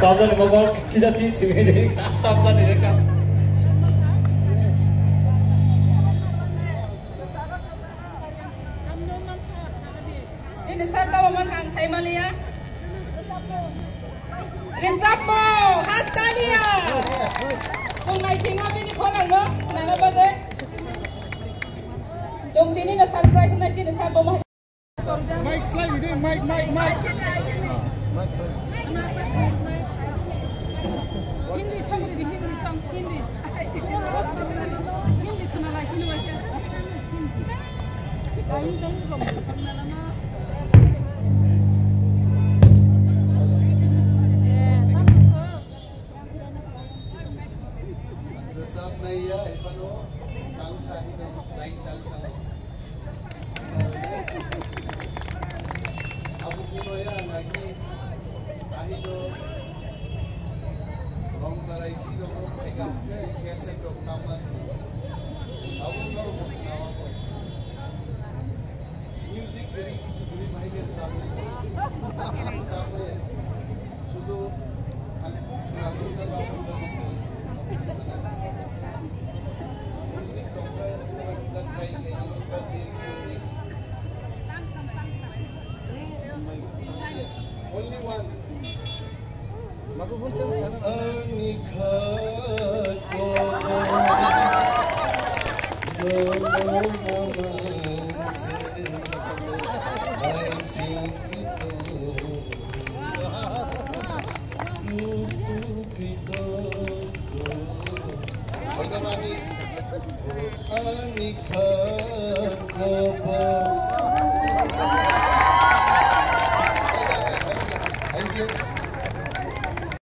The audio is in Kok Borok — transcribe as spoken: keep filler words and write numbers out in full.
Tabjani mokol kisa ti chimini tabjani rekam. Chini sir tamo man kang sai maliya. Resapmo, hatalia. Chwng naisingo bini khorang no nana bagwi. Chwng tini no surprise na chini sir bo ma. Mic slide di, mic, mic, mic. Hindi song, hindi song, hindi. Hindi khna lai sini waisa. Ang resap na iya, ipano, tangsa hino, lain tangsa no. Abo kuno ya, lagi, ahino, rong tarai ki rong rong pai kam ke, cassette rok tama. Abo no rok khna wa ko. Music kwrwi kichu kwrwi bahai khe rwchapnai. Rwchapnai. Sudu ang kuk khna tongsa ba ang kok se abo sana. Music tongkha, ang kisa try khaini, but they music. Only one. Ani kha kobo nono mamang se, ai singito, lutu pito. Bhagavani, ani kha kobo. Thank you.